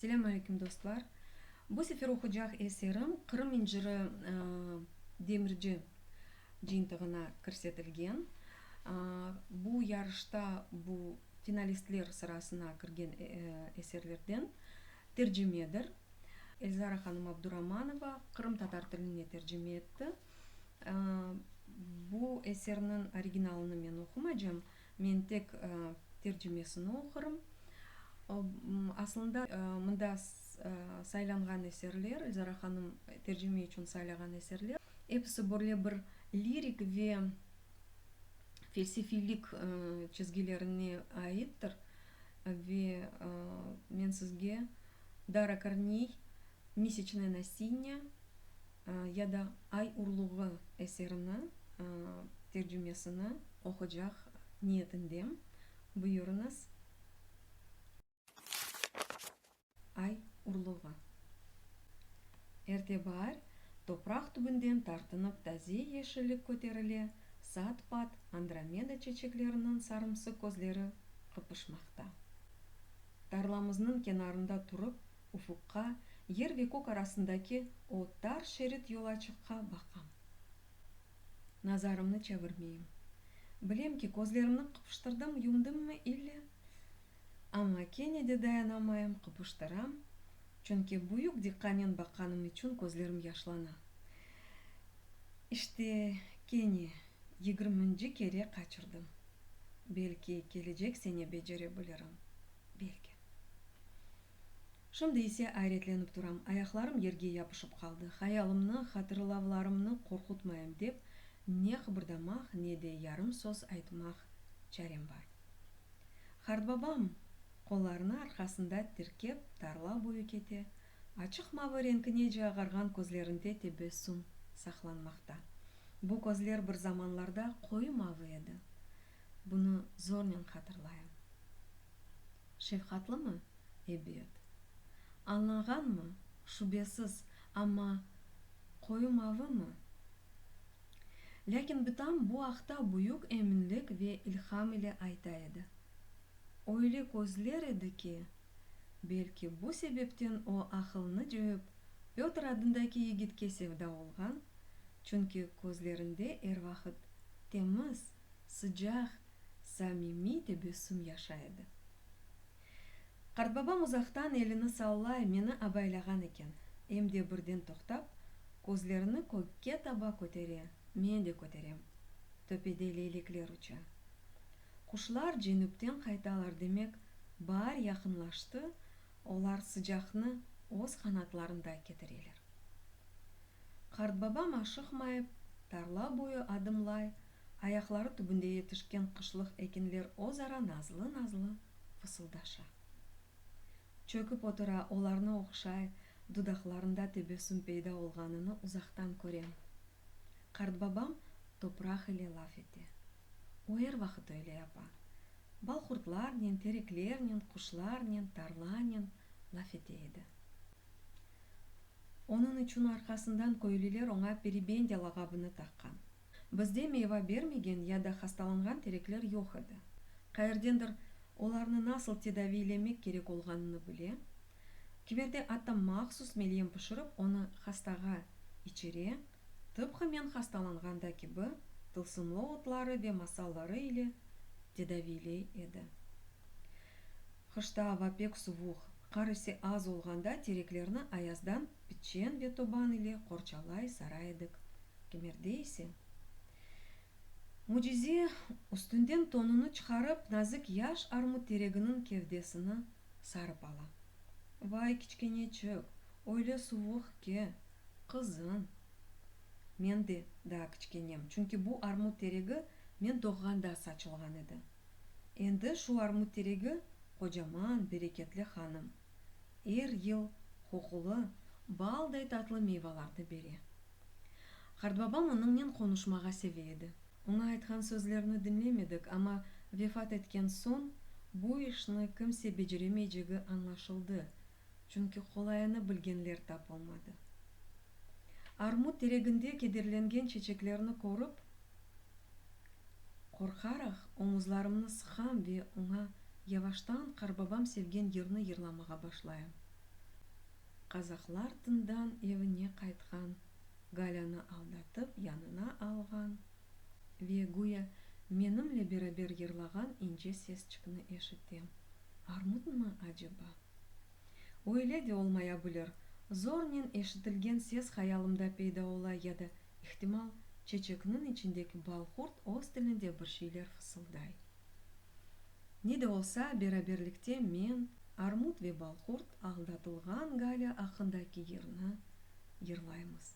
Selâm aleyküm, dostlar! Bu sefer oqucaq eserim Qırım inciri Demirci cıyıntığına kirsetilgen. Bu yarışta bu finalistler sırasına kirgen eserlerden tercimedir. Elzara hanım Abduramanova qırımtatar tiline tercime etti. Bu eserniñ originalını men oqumacam, Men tek tercimesini oqurım. Aslında, mında saylanğan eserler, Elzara hanım tercime içün saylağan eserler, episi böyle bir lirik ve felsefiylik çizgilerine aittir. Ve men sizge Dara Korniy Miseçne nasinnya ya da Ay urluğı eserini tercimesini oqucaq niyetindem. Buyurıñız. Ay urluğı. Erte baar topraq tübünden tartınıp taze yeşillik köterile, sat-pat andromeda çeçekleriniñ sarımsı közleri qıpışmaqta. Tarlamıznıñ kenarında turıp, Ufuqqa, yer ve kök arasındaki o tar şerit yolaçıqqa baqam. Nazarımnı çevirmeyim. Bilem ki, közlerimni qıpıştırdım, yumdımmı ille? Amma kene de dayanamayım, qıpıştıram, çünki büyük diqqanen baqqanım içün közlerim yaşlana. İşte, kene yigirminci kere qaçırdım. Belki, kelecek sene becere bilirim. Belki. Şimdi ise ayretlenip turam, ayaqlarım yerge yapışıp qaldı, hayalımnı, hatırlavlarımnı qorqutmayım dep, ne qıbırdamaq, ne de yarım söz aytmaq çarem bar. Qartbabam qollarını arqasında tirkep tarla boyu kete, açıq mavı renkinece ağarğan közlerinde tebessüm saqlanmaqta. Bu közler bir zamanlarda qoyu mavı edi. Bunı zornen hatırlayım. Şefqatlımı? Ebet. Añlağanmı? Şübesiz, amma qoyu mavımı? Lâkin bitam bu aqta büyük eminlik ve ilham ile ayta edi. Öyle közler edi ki, belki bu sebepten o aqılını coyıp, Pötr adındaki yigitke sevda olğan, çünki közlerinde er vaqıt temiz, sıcaq, samimiy tebessüm yaşay edi. Qartbabam uzaqtan elini sallay, meni abaylağan eken, em de birden toqtap, közlerini kökke taba kötere, men de köterem. Töpede leylekler uça. Quşlar cenüpten qaytalar, demek, baar yaqınlaştı, olar sıcaqnı öz qanatlarında ketireler. Qartbabam aşıqmayıp, tarla boyu adımlay, ayaqları tübünde yetişken qışlıq ekinler özara nazlı-nazlı fısıldaşa. Çökip otura, olarnı oqşay, dudaqlarında tebessüm peyda olğanını uzaqtan körem. Qartbabam topraq ile laf ete. O er vaqıt öyle yapa. Balqurtlarnen, tereklernen, quşlarnen, tarlanen laf ete edi. Onıñ içün arqasından köylüler oña Perebendya lağabını taqqan. Bizde meyva bermegen ya da hastalanğan terekler yoq edi. Qayerdendir olarnı nasıl tedaviylemek kerek olğanını bile, kimerde atta mahsus melyem pişirip, onı hastağa içire, tıpqı men hastalanğanda kibi, tılsımlı otları ve masalları ile tedaviyley edi. Qışta ava pek suvuq, qar ise az olğanda tereklerni ayazdan piçen ve toban ile qorçalay, sara edik. Kimerde ise, mücize, üstünden tonunı çıqarıp, nazik yaş armut tereginiñ kevdesini sarıp ala. Vay, kiçkeneçik, öyle suvuq ki, qızım! Men de daa kiçkenem, çünki bu armut teregi men doğğanda saçılğan edi. Endi şu armut teregi qocaman, bereketli hanım. Er yıl qoqulı, balday tatlı meyvalarnı bere. Qartbabam onıñnen qonuşmağa seve edi. Oña aytqan sözlerni diñlemedik, amma vefat etken soñ bu işni kimse beceremeycegi añlaşıldı, çünki qolayını bilgenler tapılmadı. Armut tereginde kederlengen çeçeklerni körip, qorqaraq omuzlarımnı sıqam ve oña yavaştan qarbabam sevgen yırnı yırlamağa başlayım. Qazaqlar tından evine qaytqan, Galânı aldatıp yanına alğan ve güya menimle beraber yırlağan ince sesçikni eşitem. Armutmı, aceba? Öyle de olmaya bilir, zornen eşitilgen ses hayalımda peyda ola ya da, ihtimal, çeçekniñ içindeki balqurt öz tilinde bir şeyler fısılday. Ne de olsa, beraberlikte men, armut ve balqurt aldatılğan Galâ aqqındaki yırnı yırlaymız.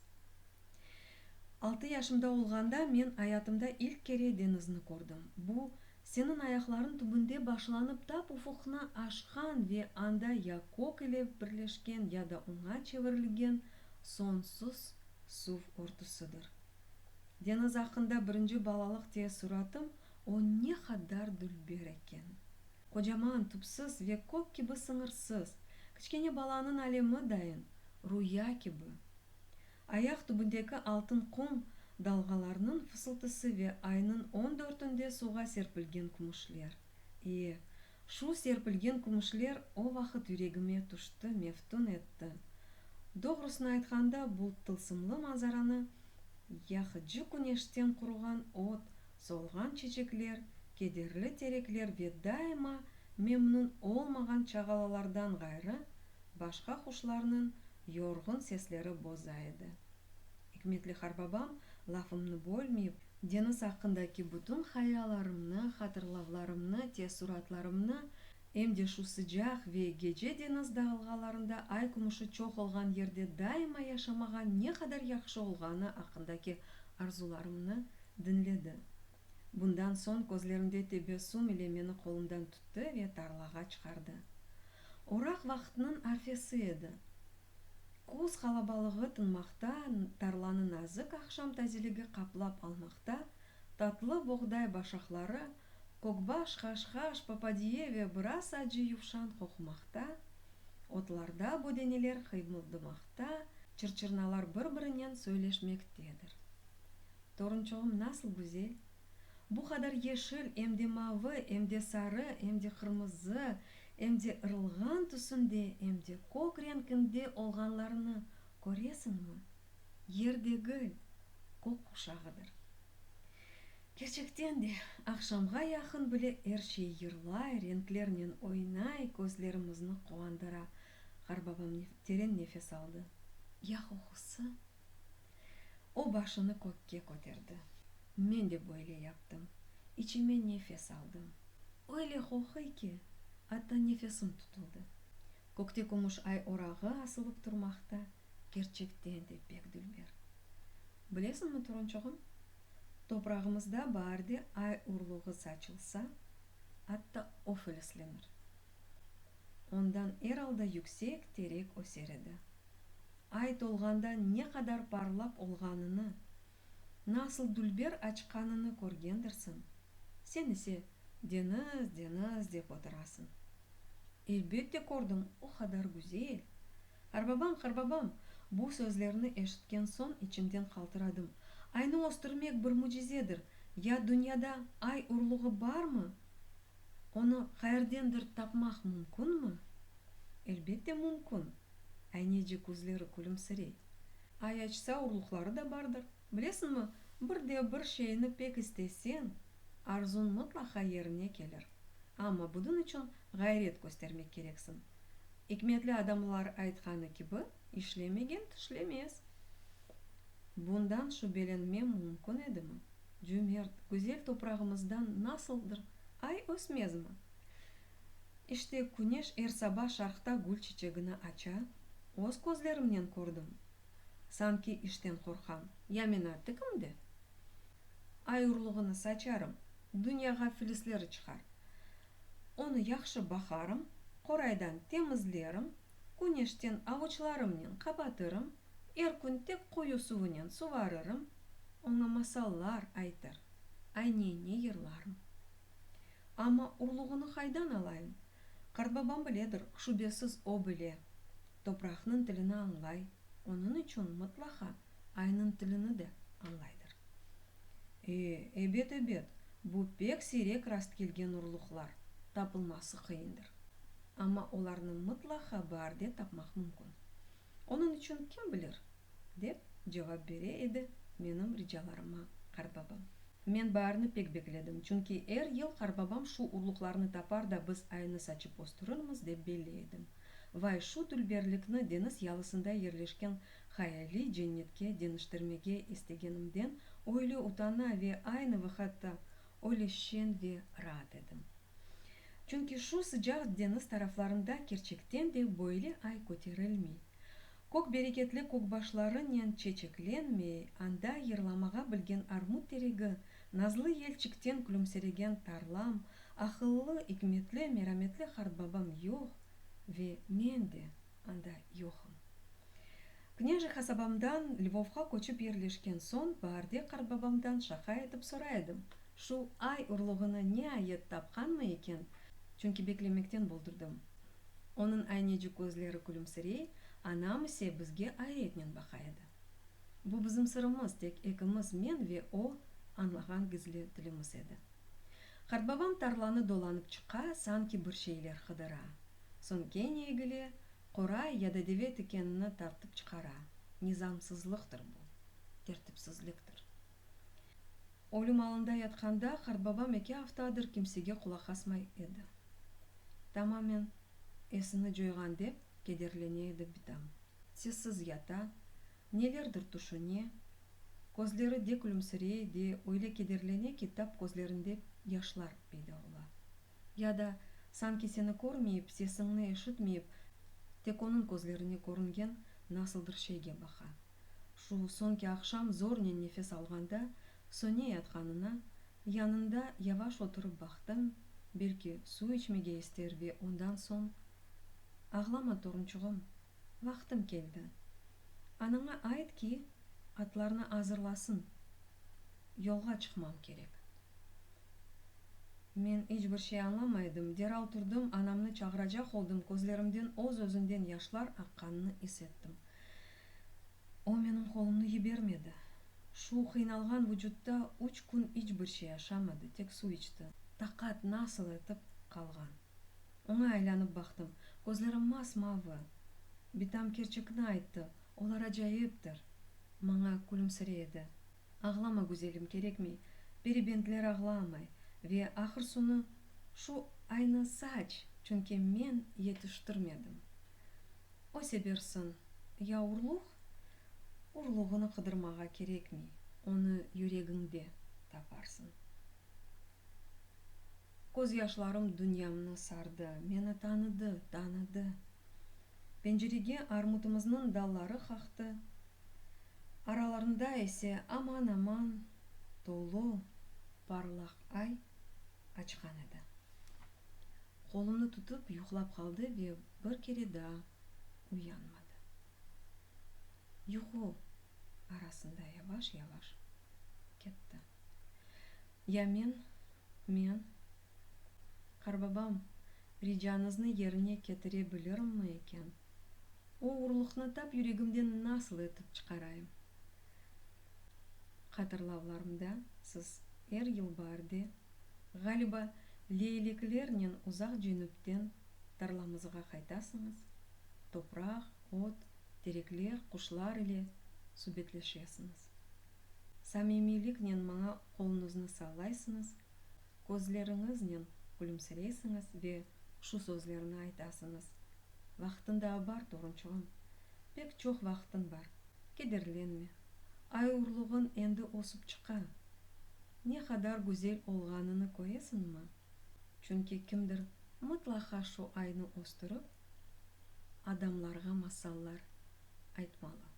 Altı yaşımda olğanda men ayatımda ilk kere deñizni kördim. Bu, seniñ ayaqlarıñ tübünde başlanıp tap ufuqnı aşqan ve anda ya kök ile birleşken ya da oña çevirilgen soñsuz suv örtüsidir. Deñiz aqqında birinci balalıq teessuratım, o ne qadar dülber eken! Qocaman, tüpsiz ve kök kibi sıñırsız, kiçkene balanıñ alemi dayın, ruya kibi. Ayaq tübündeki altın qum, dalğalarnıñ fısıltısı ve aynıñ on dörtünde suvğa serpilgen kümüşler. E, şu serpilgen kümüşler o vaqıt yüregime tüşti, meftun etti. Doğrusını aytqanda, bu tılsımlı manzaranı yaqıcı küneşten quruğan ot, solğan çeçekler, kederli terekler ve daima memnün olmağan çağalalardan ğayrı, başqa quşlarnıñ yorğun sesleri boza edi. İkmetli qarbabam lafımnı bölmeyip, deñiz aqqındaki bütün hayalarımnı, hatırlavlarımnı, teessuratlarımnı, em de şu sıcaq ve gece deñiz dalğalarında ay kümüşi çoq olğan yerde daima yaşamağa ne qadar yahşı olğanı aqqındaki arzularımnı diñledi. Bundan soñ közlerinde tebessüm ile meni qolumdan tuttı ve tarlağa çıqardı. Oraq vaqtınıñ arfesi edi. Küz qalabalığı tınmaqta, tarlanı nazik aqşam tazeligi qaplap almaqta, tatlı boğday başaqları, kökbaş, haşhaş, papadiye ve biraz acı yuvşan qoqumaqta, otlarda bödeneler qıymıldımaqta, çırçırnalar bir-birinen söyleşmektedir. Torunçığım nasıl güzel! Bu qadar yeşil, em de mavı, em de sarı, em de qırmızı, em de ırılğan tüsünde, em de kök renkinde olğanlarını köresiñmi? Yer degil, kök quşağıdır. Kerçekten de, aqşamğa yaqın bile er şey yırlay, renklernen oynay, közlerimizni quvandıra, qarbabam teren nefes aldı. Ya qoqusı? O başını kökke köterdi. Men de böyle yaptım. İçime nefes aldım. Öyle qoquy ki, atta nefesim tutuldı. Kökte kümüş ay orağı asılıp turmaqta, kerçekten de pek dülber. Bilesiñmi, torunçığım, toprağımızda baarde ay urluğı saçılsa, atta o filislenir. Ondan er alda yüksek terek öser edi. Ay tolğanda ne qadar parlaq olğanını, nasıl dülber açqanını körgendirsiñ, sen ise deñiz, deñiz dep oturasıñ. Elbette kördim, o qadar güzel! Qarbabam, qarbabam, bu sözlerni eşitken soñ içimden qaltıradım. Aynı östürmek bir mücizedir. Ya dünyada ay urluğı barmı? Onı qayerdendir tapmaq mümkünmi? Elbette mümkün! Ayneci közleri külümsirey. Ay açsa urluqları da bardır. Bilesiñmi, bir de bir şeyni pek isteseñ, arzuñ mıtlaqa yerine kelir. Amma bunıñ içün ğayret köstermek kereksiñ. İkmetli adamlar aytqanı kibi, işlemegen tişlemez. Bundan şübelenmem mümkün edimi? Cümert, güzel toprağımızdan nasıldır ay ösmezmi? İşte, küneş er saba şarqta gül çiçegini aça, öz közlerimnen kördim. Sanki işten qorqam. Ya men atı kimde? Ay urluğını saçarım, dünyağa filisleri çıqar. Onı yahşı baqarım, qoraydan temizlerim, küneşten avuçlarımnen qapatırım, er kün tek quyu suvunen suvarırım, oña masallar aytır, aynenne yırlarım. Amma urluğını qaydan alayım? Qartbabam biledir, şübesiz o bile. Topraqnıñ tilini añlay, onıñ içün mıtlaqa aynıñ tilini de añlaydır. E, ebet, ebet, bu pek siyrek rastkelgen urluqlar, tapılması qıyındır. Amma olarnı mıtlaqa baarde tapmaq mümkün. Onıñ içün kim bilir? Dep cevap bere edi menim ricalarıma qartbabam. Men baarni pek bekledim, çünki er yıl qartbabam şu urluqlarnı tapar da biz aynı saçıp östürirmiz, dep belley edim. Vay, şu dülberlikni deñiz yalısında yerleşken hayaliy cennetke deñiştirmege istegenimden öyle utana ve aynı vaqıtta öyle şeñ ve raat edim. Çünki şu sıcaq deñiz taraflarında kerçekten de böyle ay köterilmey, kök bereketli kökbaşlarınen çeçeklenmey, anda yırlamağa bilgen armut teregi, nazlı yelçikten külümsiregen tarlam, aqıllı, ikmetli, merametli qartbabam yoq ve men de anda yoqım. Kneji qasabamdan Lvovğa köçip yerleşken soñ, baarde qartbabamdan şaqa etip soray edim, şu ay urluğını niayet tapqanmı eken, çünki beklemekten boldurdım. Onıñ aynecik közleri külümsirey, anam ise bizge ayretnen baqa edi. Bu bizim sırımız, tek ekimiz, men ve o, añlağan gizli tilimiz edi. Qartbabam tarlanı dolanıp çıqa, sanki bir şeyler qıdıra. Soñ kene egile, qoray ya da deve tikenini tartıp çıqara. Nizamsızlıqtır bu, tertipsizliktir. Ölüm alında yatqanda qartbabam eki aftadır kimsege qulaq asmay edi. Tamamen esini coyğan dep kederlene edi bitam. Sessiz yata, nelerdir tüşüne, közleri de külümsirey, de öyle kederlene ki, tap közlerinde yaşlar peyda ola. Ya da, sanki seni körmeyip, sesiñni eşitmeyip, tek onıñ közlerine körüngen nasıldır şeyge baqa. Şu soñki aqşam zornen nefes alğanda, söne yatqanına, yanında yavaş oturıp baqtım, belki suv içmege ister ve ondan soñ, Ağlama, torunçığım, vaqtım keldi. Anaña ayt ki, atlarnı azırlasın, yolğa çıqmam kerek. Men iç bir şey añlamay edim, deral turdım, anamnı çağıracaq oldım, közlerimden öz-özünden yaşlar aqqanını is ettim. O menim qolumnı yibermedi. Şu qıynalğan vucutta üç kün iç bir şey aşamadı, tek suv içti. Taqat nasıl etip qalğan? Oña aylanıp baqtım, közleri mas-mavı. Bitam kerçekni ayttı, olar acayiptir! Maña külümsirey edi. Ağlama, güzelim, kerekmey, peribentler ağlamay ve ahır-soñu şu aynı saç, çünki men yetiştirmedim. Öse bersin, ya urluq? Urluğını qıdırmağa kerekmey, onı yüregiñde taparsıñ. Közyaşlarım dünyamnı sardı, meni tanıdı, tanıdı. Pencerege armutımıznıñ dalları qaqtı, aralarında ise aman-aman tolu, parlaq ay açqan edi. Qolumnı tutıp yuqlap qaldı ve bir kere daa uyanmadı. Yuqu arasında yavaş-yavaş ketti. Ya men, men, qarbabam, ricañıznı yerine ketire bilirimmi eken? O urluqnı tap yüregimden nasıl etip çıqarayım? Hatırlavlarımda siz er yıl baarde, ğaliba, leyleklernen uzaq cenüpten tarlamızğa qaytasıñız, topraq, ot, terekler, quşlar ile subetleşesiñiz. Samimiyliknen maña qoluñıznı sallaysıñız, közleriñiznen külümsireysiñiz ve şu sözlerni aytasıñız, Vaqtıñ daa bar, torunçığım, pek çoq vaqtıñ bar, kederlenme, ay urluğıñ endi ösüp çıqa. Ne qadar güzel olğanını köresiñmi? Çünki kimdir mıtlaqa şu aynı östürip, adamlarğa masallar aytmalı.